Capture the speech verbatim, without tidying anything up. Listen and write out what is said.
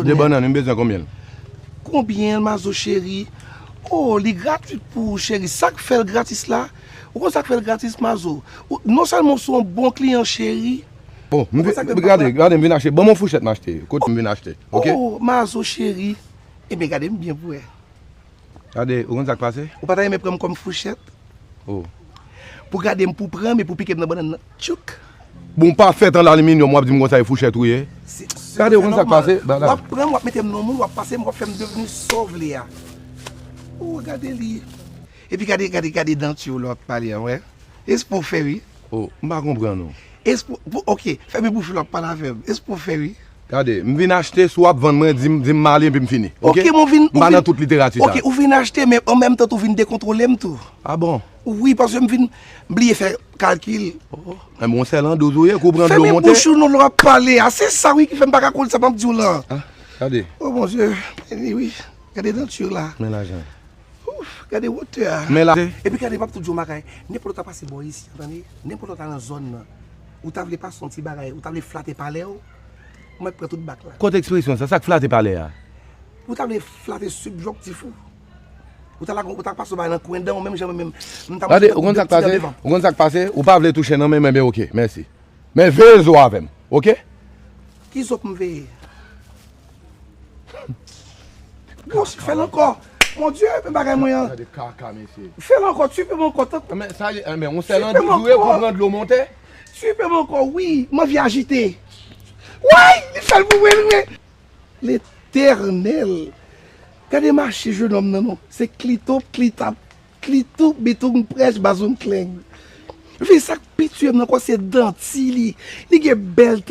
De bannann, m bezwen konbyen l? Konbyen l, Mazo cheri? Oh, li gratwit pou ou, cheri. Sa k fè l gratis la? Ou konn sa k fè l gratis, Mazo? Ou, non sèlman ou se yon bon kliyan, cheri. Oh, m vin, gade, gade, m vin achte. Ban m yon fouchèt m achte. Kote m vin achte, oke? Oh, Mazo cheri. Ebyen, gade m byen pou wè. Gade, ou konn sa k pase? Ou pa ta renmen pran m kòm fouchèt? Oh. Pou gade m, pou pran m e pou pike m nan bannann nan. Tchouk! Bon, pa fèt an aliminyòm, w ap di m konsa e fouchèt ou ye? Gade, ou konn sa k pase? W ap pran m, w ap mete m nan moun, w ap pase m, w ap fè m devni sa w vle a. Oh, gade li. Epi gade, gade, gade danti w lè w ap pale a, wè. Espre w fè wi. Oh, m pa konprann ou. Espre w, oke, fèmen bouch ou lè w ap pale avè m. Espre w fè wi. Gade, m vin achte, si w ap vann mwen, di m, di m m ale epi m fini. Oke? Oke, m vin, m pa nan tout literati sa. Oke, ou vin achte, men an menm tan tou vin dekontwole m tou. Ah bon? Wi, paske m vin bliye fè kalkil. Oh, men yon sèl an douz ou ye, kou pran dlo monte. Fèmen bouch ou non lè w ap pale a. Se sa wi ki fè m pa ka konn sa m ap di w lan. Ah, gade. Oh mon Dieu, men li wi. Gade danti w la. Men lajan. Ouf, gade wotè a. Men la. Epi gade, m ap tou di w yon bagay. Nenpòt lè w ta pase bò isi an, tande? Nenpòt lè w ta nan zòn nan, ou ta vle pase yon ti bagay, ou ta vle flate palè w, mwen pran tout bak la. Kote ekspresyon sa? Sa k flate palè a? Ou ta vle flate sibjèktif ou? Ou ta lage, ou ta pase yon bagay nan kwen dan w, menm jan mwen menm, m ta montre tankou de ti dan devan. Gade, ou konn sa k pase? Ou konn sa k pase? Ou pa vle touche nan men m, enben oke, mèsi. Men veye zo avè m, oke? Ki zo pou m veye? Goch, fè l ankò. Mon Dieu, men bagay mwen an. Gade kaka, mesye. Fè l ankò, tipe m ankò, tank. Men sa, men yon sèl an douz ou ye, kou pran dlo monte. Tipe m ankò, wi, m anvi ajite. Way, li fè l pou mwen, wi. Letènèl. Gade mache jenòm nan non. Se klito, klitap, klito, beton, prèch, bazon, kleng. Fi sa k pi tiye m nan kò se danti li. Li gen bèl